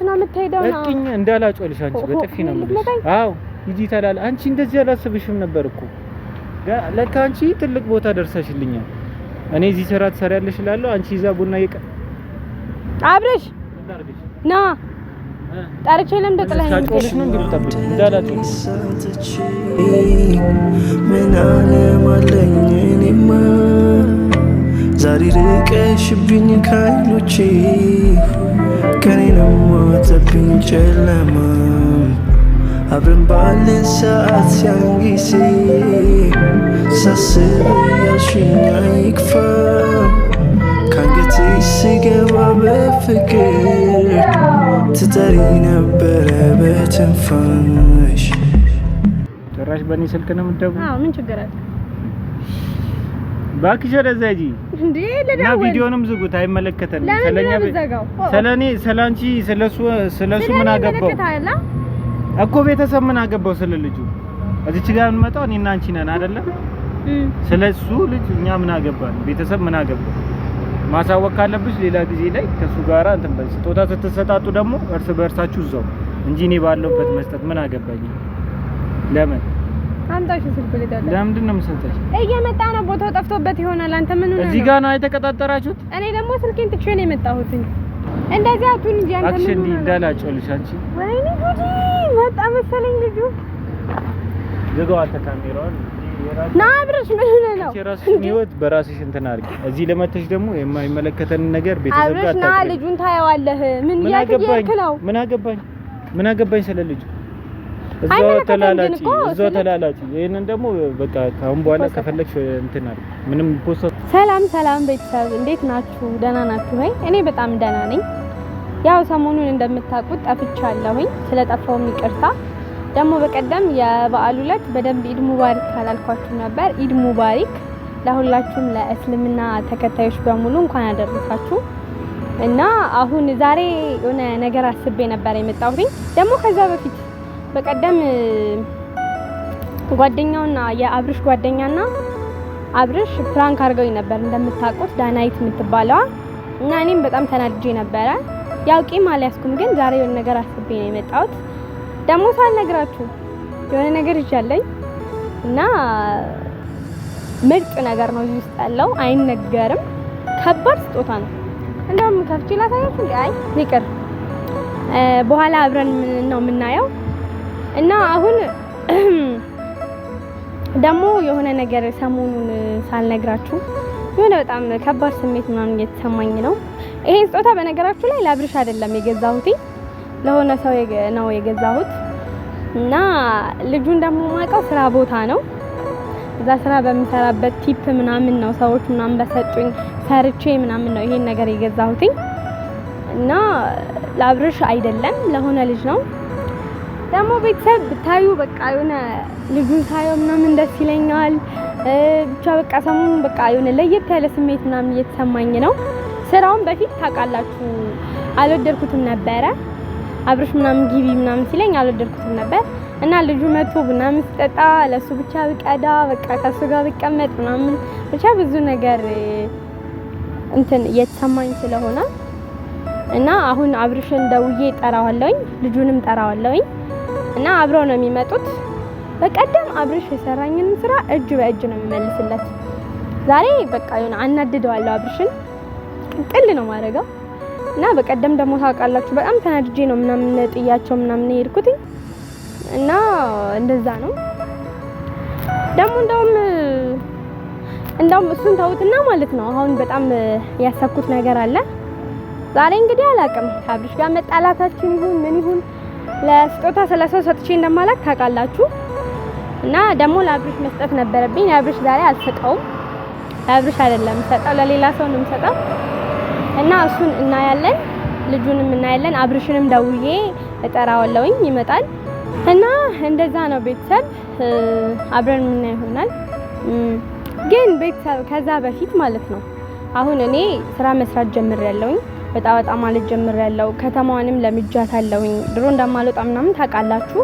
ነው የምትሄደው? ነው እቅኝ እንዳላጮልሽ አንቺ በጥፊ ነው የምልሽ። አዎ ሂጂ ተላል። አንቺ እንደዚህ አላስብሽም ነበር እኮ፣ ለካ አንቺ ትልቅ ቦታ ደርሰሽልኛል። እኔ እዚህ ስራ ትሰሪያለሽ እላለሁ፣ አንቺ ይዛ ቡና ይቀ አብረሽ ና ጠርቼ ለምን ጥለኸኝ ሳጮልሽ ነው እንዴ የምጠብቂው? እንዳላጮልሽ። ምን አለም አለኝ እኔማ፣ ዛሬ ርቀሽብኝ ካይኖቼ፣ ቀኔንም ዋጠብኝ ጨለማ። አብረን ባለን ሰዓት ያን ጊዜ ሳስብ ያልሽኝ አይክፋ፣ ካንገቴ ስገባ በፍቅር ትጠሪ ነበረ በትንፋሽ። ጭራሽ በእኔ ስልክ ነው የምትደውይው? አዎ፣ ምን ችግር አለ? እባክሽ ወደዛ ሂጂ። እንዴ እና ልደውል። ቪዲዮንም ዝጉት፣ አይመለከተንም። ለምንድን ስለኛ ነው የምትዘጋው? ስለኔ፣ ስለአንቺ፣ ስለሱ ምን አገባው? ይመለከታል እኮ ቤተሰብ ምን አገባው ስለ ልጁ? እዚች ጋር የምንመጣው እኔና አንቺ ነን አይደለ? ስለሱ ልጅ እኛ ምን አገባን? ቤተሰብ ምን አገባው? ማሳወቅ ካለብሽ ሌላ ጊዜ ላይ ከሱ ጋራ እንትን በል። ስጦታ ስትሰጣጡ ደግሞ እርስ በእርሳችሁ እዛው እንጂ እኔ ባለሁበት መስጠት ምን አገባኝ? ለምን አምጣሽ ስልኩ ልደውል። ለምንድን ነው የምሰጠሽ? እየመጣ ነው፣ ቦታው ጠፍቶበት ይሆናል። አንተ ምን ሆነህ እዚህ ነው? ጋር ነው የተቀጣጠራችሁት? እኔ ደግሞ ስልኬን ትቼ ነው የመጣሁት። እንደዚህ አትሁን እንጂ አንተ እባክሽ ምን እንዲህ ሆነህ ነው? እንዳላጮልሽ አንቺ። ወይኔ ጉዴ፣ መጣ መሰለኝ ልጁ። ዝጋው አንተ ካሜራውን። ና አብረሽ፣ ምን ሆነህ ነው? የራስሽን ህይወት በራስሽ እንትን አድርጊ። እዚህ ለመተሽ ደግሞ የማይመለከተንን ነገር ቤተሰብ ጋር አብረሽ ና፣ አታቅርቢ። ልጁን ታየዋለህ። ምን ምን የት አገባኝ? እየሄድክ ነው? ምን አገባኝ? ምን አገባኝ ስለ ልጁ? እዛው አይመለከተንም ግን ተላላጪ፣ እኮ እዛው ተላላጪ። ይሄንን ደግሞ በቃ ከአሁን በኋላ post ከፈለግሽ እንትን አድርጊ። ምንም post ሰላም ሰላም ቤተሰብ፣ እንዴት ናችሁ? ደህና ናችሁ ወይ? እኔ በጣም ደህና ነኝ። ያው ሰሞኑን እንደምታውቁት ጠፍቻለሁኝ። ስለጠፋውም ይቅርታ። ደግሞ በቀደም የበዓሉ ዕለት በደንብ ኢድ ሙባሪክ ካላልኳችሁ ነበር። ኢድ ሙባሪክ ለሁላችሁም፣ ለእስልምና ተከታዮች በሙሉ እንኳን አደረሳችሁ። እና አሁን ዛሬ የሆነ ነገር አስቤ ነበር የመጣሁትኝ። ደግሞ ከዛ በፊት በቀደም ጓደኛውና የአብርሽ ጓደኛና አብርሽ prank አድርገውኝ ነበር እንደምታውቁት፣ ዳናይት የምትባለዋ፣ እና እኔም በጣም ተናድጄ ነበረ። ያው ቂም አልያዝኩም፣ ግን ዛሬ የሆነ ነገር አስቤ ነው የመጣሁት። ደግሞ ሳልነግራችሁ የሆነ ነገር ይዣለኝ እና ምርጥ ነገር ነው እዚህ ውስጥ ያለው፣ አይነገርም። ከባድ ስጦታ ነው። እንደውም ከፍቼ ላሳያችሁ እንዴ? አይ ይቅር፣ በኋላ አብረን ነው የምናየው። እና አሁን ደግሞ የሆነ ነገር ሰሞኑን ሳልነግራችሁ የሆነ በጣም ከባድ ስሜት ምናምን እየተሰማኝ ነው። ይሄን ስጦታ በነገራችሁ ላይ ለአብርሽ አይደለም የገዛሁት፣ ለሆነ ሰው ነው የገዛሁት። እና ልጁን ደግሞ የማውቀው ስራ ቦታ ነው። እዛ ስራ በምሰራበት tip ምናምን ነው፣ ሰዎች ምናምን በሰጡኝ ሰርቼ ምናምን ነው ይሄን ነገር የገዛሁትኝ። እና ለአብርሽ አይደለም፣ ለሆነ ልጅ ነው። ደግሞ ቤተሰብ ብታዩ በቃ የሆነ ልጁን ሳየው ምናምን ደስ ይለኛል። ብቻ በቃ ሰሞኑን በቃ የሆነ ለየት ያለ ስሜት ምናምን እየተሰማኝ ነው። ስራውን በፊት ታውቃላችሁ አልወደድኩትም ነበረ። አብርሽ ምናምን ግቢ ምናምን ሲለኝ አልወደድኩትም ነበር። እና ልጁ መጥቶ ምናምን ሲጠጣ ለሱ ብቻ ብቀዳ፣ በቃ ከሱ ጋር ብቀመጥ ምናምን ብቻ ብዙ ነገር እንትን እየተሰማኝ ስለሆነ እና አሁን አብርሽን ደውዬ ጠራዋለሁኝ፣ ልጁንም ጠራዋለሁኝ እና አብረው ነው የሚመጡት። በቀደም አብርሽ የሰራኝን ስራ እጅ በእጅ ነው የሚመልስለት። ዛሬ በቃ የሆነ አናድደዋለሁ፣ አብርሽን ቅጥል ነው ማድረገው። እና በቀደም ደግሞ ታውቃላችሁ በጣም ተናድጄ ነው ምናምን ጥያቸው ምናምን የሄድኩት እና እንደዛ ነው። ደግሞ እንደውም እሱን ተውትና ማለት ነው፣ አሁን በጣም ያሰብኩት ነገር አለ። ዛሬ እንግዲህ አላውቅም ከአብርሽ ጋር መጣላታችን ይሁን ምን ይሁን፣ ለስጦታ ስለሰው ሰጥቼ እንደማላክ ታውቃላችሁ። እና ደግሞ ለአብርሽ መስጠት ነበረብኝ። ለአብርሽ ዛሬ አልሰጠውም። ለአብርሽ አይደለም የምሰጠው፣ ለሌላ ሰው ነው የምሰጠው። እና እሱን እናያለን፣ ልጁንም እናያለን። አብርሽንም ደውዬ እጠራዋለሁኝ፣ ይመጣል። እና እንደዛ ነው ቤተሰብ፣ አብረን የምናየው ይሆናል። ግን ቤተሰብ ከዛ በፊት ማለት ነው፣ አሁን እኔ ስራ መስራት ጀምሬያለሁኝ። ወጣ ወጣ ማለት ጀምሬያለሁ። ከተማዋንም ለምጃታለሁኝ። ድሮ እንደማልወጣ ምናምን ታውቃላችሁ።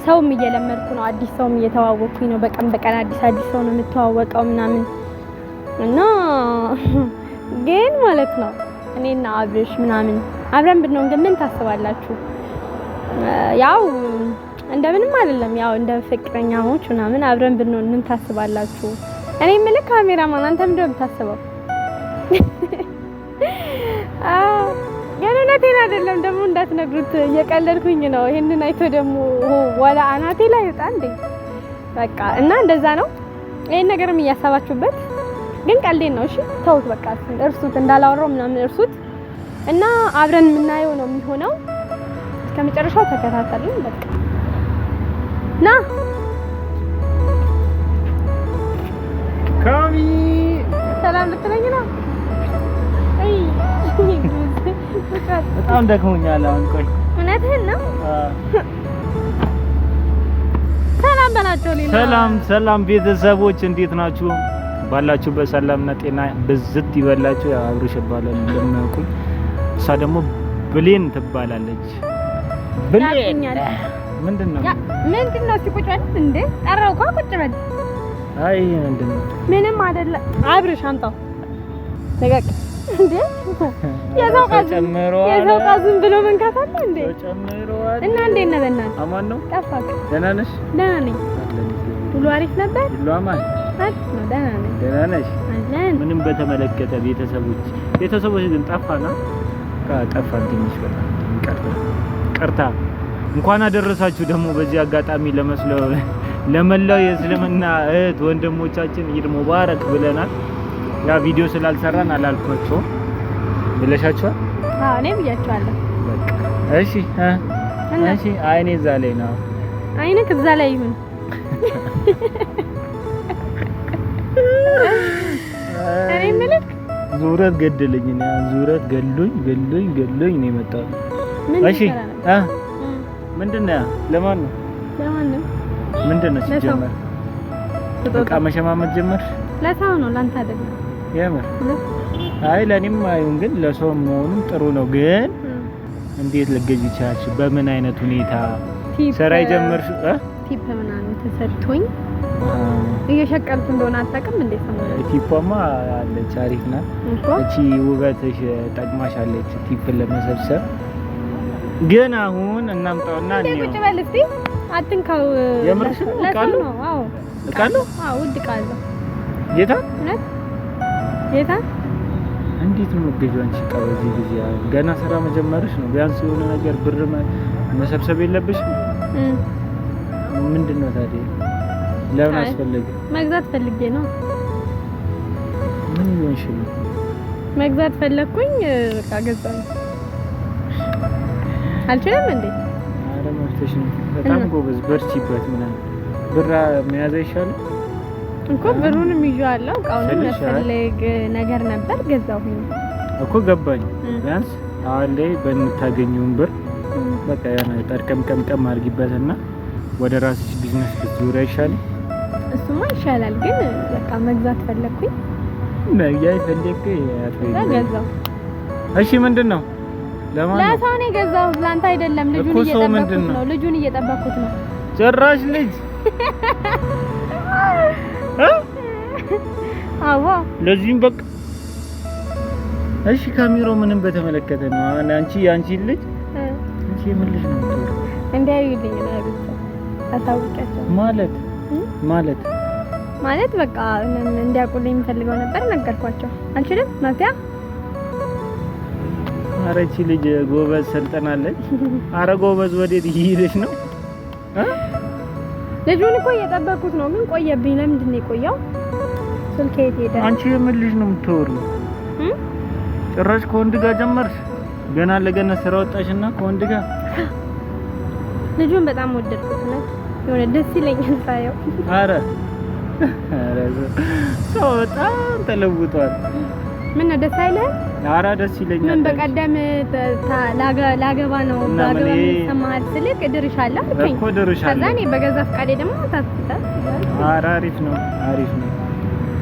ሰውም እየለመድኩ ነው። አዲስ ሰውም እየተዋወቅኩኝ ነው። በቀን በቀን አዲስ አዲስ ሰው ነው የምተዋወቀው ምናምን። እና ግን ማለት ነው እኔና አብርሽ ምናምን አብረን ብንሆን ግን ምን ታስባላችሁ? ያው እንደምንም አይደለም፣ ያው እንደ ፍቅረኛሞች ምናምን አብረን ብንሆን ምን ታስባላችሁ? እኔ የምልህ ካሜራማን አንተ ምንድን ነው የምታስበው? ግን እውነቴን አይደለም ደግሞ እንዳትነግሩት፣ እየቀለድኩኝ ነው። ይሄንን አይቶ ደግሞ ወላ አናቴ ላይ ይወጣ እንዴ። በቃ እና እንደዛ ነው። ይሄን ነገርም እያሰባችሁበት ግን ቀልዴን ነው። እሺ ተውት፣ በቃ እርሱት፣ እንዳላወራው ምናምን እርሱት እና አብረን የምናየው ነው የሚሆነው። እስከ መጨረሻው ተከታተሉኝ። በቃ ና ካሚ ሰላም ልትለኝ ነው? አይ በጣም ደክሞኛል አሁን። ቆይ እውነትህን ነው? ሰላም በላቸው። ሌላ ሰላም ሰላም ቤተሰቦች እንዴት ናችሁ? ባላችሁበት ሰላምና ጤና ብዝት ይበላችሁ። ያው አብርሽ እባላለሁ እንደምናውቁኝ። እሷ ደግሞ ብሌን ትባላለች። ብሌን ምንድን ነው ምንድን ነው? እስኪ ቁጭ በል እንዴ! ጠራው እኮ ቁጭ በል። አይ ምንድን ነው? ምንም አይደለም። አብርሽ አምጣው ለቀቅ። እንዴ የሰው ዕቃ ዝም ብሎ መንካት አለ እንዴ? እና እንዴት ነህ? በእናትህ አማን ነው? ጠፋህ። ደህና ነሽ? ደህና ነኝ። ሁሉ አሪፍ ነበር? ሁሉ አማን አሪፍ ነው። ደህና ነኝ። ደህና ነሽ? አለን። ምንም በተመለከተ ቤተሰቦች ግን ጠፋና ጠፋን ትንሽ በጣም ይቅርታ። እንኳን አደረሳችሁ ደግሞ በዚህ አጋጣሚ ለመላው የእስልምና እህት ወንድሞቻችን ኢድ ሙባረክ ብለናል። ያ ቪዲዮ ስላልሰራን አላልኳቸውም። ብለሻቸዋል? አዎ እኔ ብያቸዋለሁ። በቃ እሺ እሺ። አይኔ እዛ ላይ ነው። አይንክ እዛ ላይ ይሁን። እኔ የምልህ ዙረት ገደለኝ። እኔ ዙረት ገሎኝ ገሎኝ ገሎኝ ነው የመጣሁት። እሺ ምንድን ነው? ለማን ነው? ለማን ነው? ምንድን ነው ሲጀመር? ዕቃ መሸማመት ጀመርሽ? ለሰው ነው ላንተ አይደለም። የምር? አይ ለኔም አይሁን፣ ግን ለሰው መሆኑም ጥሩ ነው። ግን እንዴት ልገዢ ቻልሽ? በምን አይነት ሁኔታ ስራ የጀመርሽ? tip ምናምን ተሰጥቶኝ እየሸቀልኩ እንደሆነ አታውቅም እንዴ? ሰሞኑን tip ኧማ አለች፣ አሪፍ ናት እቺ። ውበትሽ ጠቅማሻለች tip ን ለመሰብሰብ። ግን አሁን እናምጣውና እንዴ ቁጭ በል እስቲ፣ አትንካው። የምርሽ ነው? ዕቃ ነው? አዎ ዕቃ ነው። አዎ ውድ ዕቃ አለው። ጌታ እውነት ጌታ እንዴት ነው የምትገዢው አንቺ ዕቃ በዚህ ጊዜ? ገና ስራ መጀመርሽ ነው። ቢያንስ የሆነ ነገር ብር መሰብሰብ የለብሽም? ምንድን ነው ታዲያ? ለምን አስፈለገ? መግዛት ፈልጌ ነው። ምን ይሆንሽ ነው? መግዛት ፈለግኩኝ፣ በቃ ገዛኝ። አልችልም እንዴ? ኧረ መብትሽ ነው። በጣም ጎበዝ፣ በርቺበት። ምናምን ብር መያዝ አይሻልም እኮ? ብሩንም ይዤዋለሁ፣ እቃውንም የሚያስፈልግ ነገር ነበር ገዛሁኝ እኮ። ገባኝ። ቢያንስ አሁን ላይ በምታገኘውን ብር በቃ ያን ጠርቀም ቀምቀም አድርጊበትና ወደ ራስሽ ቢዝነስ ብትዞሪ አይሻልም? እሱማ ይሻላል፣ ግን በቃ መግዛት ፈለግኩኝ። መግዛት ፈለግኩ ገዛሁ። እሺ ምንድን ነው? ለሰው ነው የገዛሁት፣ ለአንተ አይደለም። ልጁን እየጠበኩት ነው። ልጁን እየጠበኩት ነው። ጭራሽ ልጅ አዎ፣ ለዚህም በቃ እሺ። ካሜራው ምንም በተመለከተ ነው። አሁን አንቺ ያንቺ ልጅ አንቺ የምን ልጅ ነው የምትወሪው? እንዲያዩልኝ ነው ያሉት። አታውቂያቸው ማለት ማለት ማለት በቃ እንዲያውቁልኝ የምፈልገው ነበር፣ ነገርኳቸው። አልችልም መፍትያ። ኧረ ይህቺ ልጅ ጎበዝ ሰልጠናለች። ኧረ ጎበዝ ወዴት እየሄደች ነው? ልጁን እኮ እየጠበኩት ነው፣ ግን ቆየብኝ። ለምንድን ነው የቆየው? ስልኬ የት ሄደ? አንቺ የምን ልጅ ነው የምትወሪው? ጭራሽ ከወንድ ጋር ጀመርሽ? ገና ለገና ስራ ወጣሽና ከወንድ ጋር። ልጁን በጣም ወደድኩት። የሆነ ደስ ይለኛል ሳየው። ኧረ ኧረ ሰው በጣም ተለውጧል። ምን ነው ደስ አይልህም? ኧረ ደስ ይለኛል። ምን በቀደም ላገባ ነው ባገባ ሰማሃል ስልክ እድርሻለሁ አልከኝ እኮ እድርሻለሁ። ከዛ እኔ በገዛ ፈቃዴ ደግሞ ታስታ። ኧረ አሪፍ ነው አሪፍ ነው፣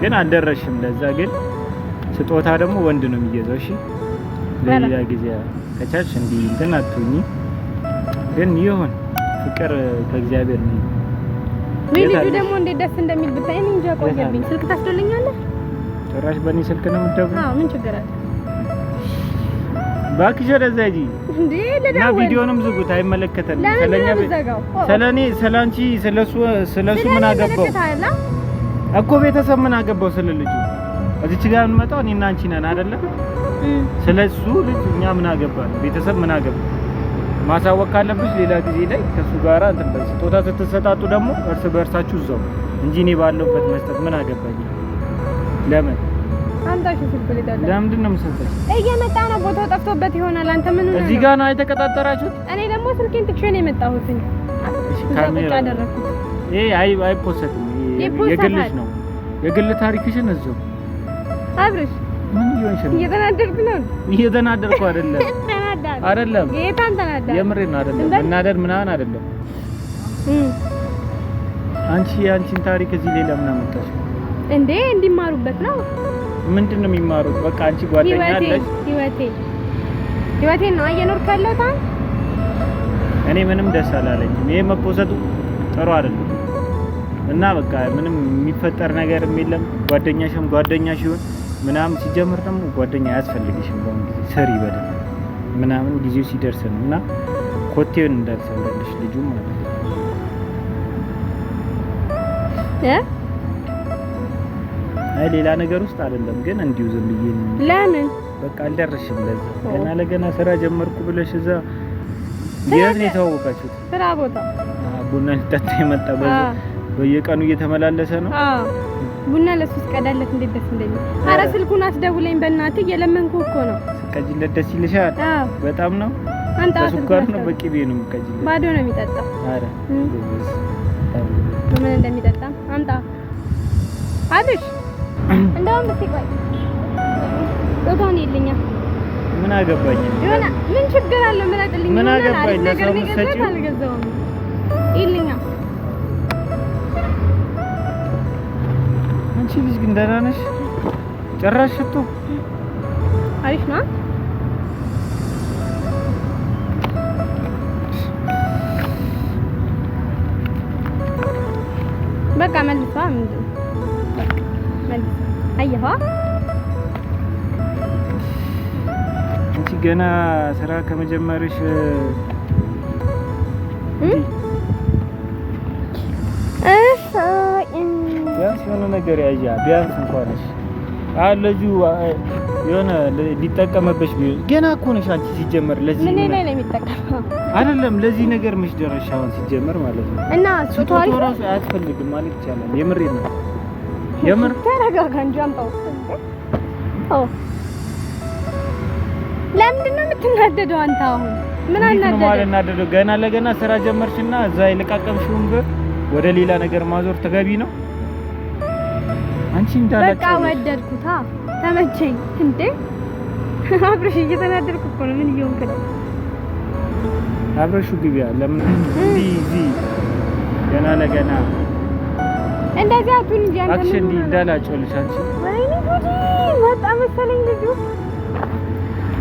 ግን አልደረስሽም። ለዛ ግን ስጦታ ደግሞ ወንድ ነው የሚገዛው። እሺ ለሌላ ጊዜ ከቻልሽ እንዲህ እንትን አትሁኚ። ግን ይሁን ፍቅር ከእግዚአብሔር ነው። ወይ ልጁ ደግሞ እንዴት ደስ እንደሚል ብታይ። እኔ እንጃ ቆየብኝ። ስልክ ታስደልኛለህ? ጭራሽ በእኔ ስልክ ነው የምትደውለው? አዎ ምን ችግር አለ? እባክሽ ወደዛ ሂጂ እንዴ እና ልደውል። ቪዲዮንም ዝጉት፣ አይመለከተንም። ለምንድን ስለኛ ነው የምትዘጋው? ስለኔ ስለአንቺ ስለሱ ስለሱ ምን አገባው ይመለከታል? እኮ ቤተሰብ ምን አገባው ስለ ልጁ? እዚች ጋር የምንመጣው እኔና አንቺ ነን አይደለ? ስለሱ ልጅ እኛ ምን አገባን? ቤተሰብ ምን አገባው? ማሳወቅ ካለብሽ ሌላ ጊዜ ላይ ከሱ ጋራ እንትን በይ። ስጦታ ስትሰጣጡ ደግሞ እርስ በእርሳችሁ እዛው እንጂ እኔ ባለሁበት መስጠት ምን አገባኝ? ለምን አምጣሽ ስልኩ ልደውል። ለምንድን ነው የምሰጠሽ? እየመጣ ነው፣ ቦታው ጠፍቶበት ይሆናል። አንተ ምን ሆነህ እዚህ ነው? ጋር ነው የተቀጣጠራችሁት? እኔ ደግሞ ስልኬን ትቼ ነው የመጣሁት። እሺ እዛ ቁጭ ካሜራ አደረኩት። ይሄ አይፖሰትም። ይሄ ይፖሰታል። የግልሽ ነው። የግል ታሪክሽን እዛው። አብርሽ ምን እየሆንሽ ነው? እየተናደድክ ነው? እየተናደድኩ አይደለም። ተናዳል። አይደለም፣ ጌታን ተናዳል። የምሬን ነው። አይደለም መናደድ ምናምን አይደለም። አንቺ የአንቺን ታሪክ እዚህ ሌላ ምን አመጣሽ? እንዴ እንዲማሩበት ነው። ምንድን ነው የሚማሩት? በቃ አንቺ ጓደኛ አለሽ። ህይወቴን ነው እየኖርክ ያለሁት አሁን። እኔ ምንም ደስ አላለኝም። ይሄ መፖሰቱ ጥሩ አይደለም እና በቃ ምንም የሚፈጠር ነገርም የለም። ጓደኛሽም ጓደኛሽ ይሁን ምናምን ሲጀምር ደግሞ ጓደኛ አያስፈልግሽም። በአሁን ጊዜ ስሪ በደንብ ምናምን ጊዜው ሲደርስ ነው እና ኮቴውን እንዳልሰብረልሽ ልጁ ማለት ነው። አይ ሌላ ነገር ውስጥ አይደለም፣ ግን እንዲሁ ዝም ብዬ ነው። ለምን በቃ አልደረስሽም። ለዛ ገና ለገና ስራ ጀመርኩ ብለሽ እዛ የት ነው የተዋወቃችሁት? ስራ ቦታ ቡና ሊጠጣ የመጣ በየቀኑ እየተመላለሰ ነው። አዎ ቡና ለሱ ስቀዳለት እንዴት ደስ እንደሚል። ኧረ ስልኩን አስደውለኝ በእናትህ፣ እየለመንኩህ እኮ ነው። ስቀጂለት ደስ ይልሻል? አዎ በጣም ነው። አንተ በስኳር ነው በቅቤ ነው የምትቀጂለት? ባዶ ነው የሚጠጣው። ኧረ ምን እንደሚጠጣ አምጣ አብሽ። እንደውም እስኪ ቆይ ጾታውን ይልኛል። ምን አገባኝ? የሆነ ምን ችግር አለው? ምረጥልኝ። ምን አገባኝ? ነገር ነው የገዛሁት አልገዛሁም። ይልኛል። አንቺ ልጅ ግን ደህና ነሽ? ጭራሽ ሽቶ አሪፍ ነው። በቃ መልሷ። ምንድን በቃ መልሷ። አየኸዋ? አንቺ ገና ስራ ከመጀመርሽ ቢያንስ የሆነ ነገር ያዣ ቢያንስ እንኳን እሺ ልጁ የሆነ ሊጠቀምብሽ ቢሆን ገና እኮ ነሽ አንቺ ሲጀመር ለዚህ ምን ላይ ነው የሚጠቀመው? አይደለም ለዚህ ነገር መች ደረስሽ አሁን ሲጀመር ማለት ነው። እና ስጦታው ራሱ አያስፈልግም ማለት ይቻላል። የምሬ ነው። የምር ተረጋጋ እንጂ አምጣው። ኦ ለምንድን ነው የምትናደደው አንተ አሁን? ምን አናደደ? ማለት ገና ለገና ስራ ጀመርሽና እዛ የለቃቀምሽውን ብር ወደ ሌላ ነገር ማዞር ተገቢ ነው? አንቺ እንዳላችሁ በቃ ወደድኩታ፣ ተመቸኝ። እንዴ አብረሽ እየተናደድኩ እኮ ነው። ምን እየሆንክ ነው? አብረሹ ግቢያ ለምን እዚህ ገና ለገና እንደዚህ አትሁን እንጂ አንተ አክሽን እንዳላጮልሽ አንቺ። ወይኔ ጉዴ መጣ መሰለኝ ልጁ።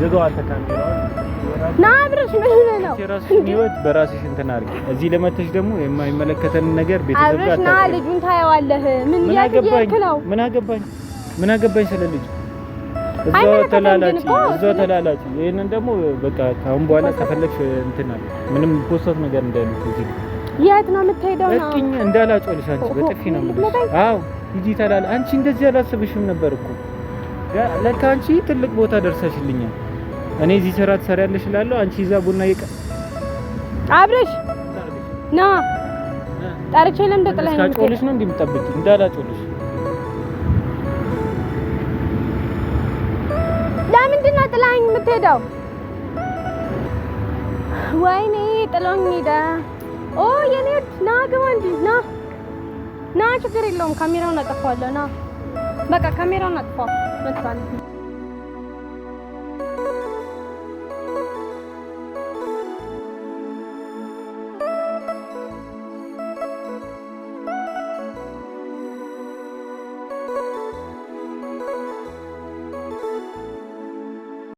ዝጋው አንተ ካሜራውን። ና አብረሽ ምን ሆነህ ነው? የራስሽን ህይወት በራስሽ እንትን አድርጊ። እዚህ ለመተሽ ደግሞ የማይመለከተንን ነገር ቤተሰብ ጋር አብረሽ ና፣ ልጁን ታየዋለህ። ምን እያደረግክ ነው? ምን አገባኝ? ምን አገባኝ ስለ ልጁ? እዛው ተላላጭ፣ እዛው ተላላጭ። ይሄንን ደግሞ በቃ ከአሁን በኋላ ከፈለግሽ እንትን አለ ምንም post ነገር እንዳይሉት እዚህ የት ነው የምትሄደው? ነው እጥኝ እንዳላጮልሽ አንቺ በጥፊ ነው የምልሽ። አዎ ሂጂ ተላላ። አንቺ እንደዚህ አላሰብሽም ነበር እኮ። ለካ አንቺ ትልቅ ቦታ ደርሰሽልኛል። እኔ እዚህ ስራ ትሰሪያለሽ እላለሁ፣ አንቺ እዛ ቡና ይቀ አብረሽ ና ጠርቼ ለምን ጥለኸኝ እስካጮልሽ ነው እንደምጠብቂ እንዳላጮልሽ። ለምንድን ነው ጥለኸኝ የምትሄደው? ወይኔ ጥሎኝ ሄደ። ኦ የኔ ውድ ና ግባ እንጂ ና ና፣ ችግር የለውም ካሜራውን አጠፋዋለሁ። ና በቃ ካሜራውን አጥፋው። መጥቷል።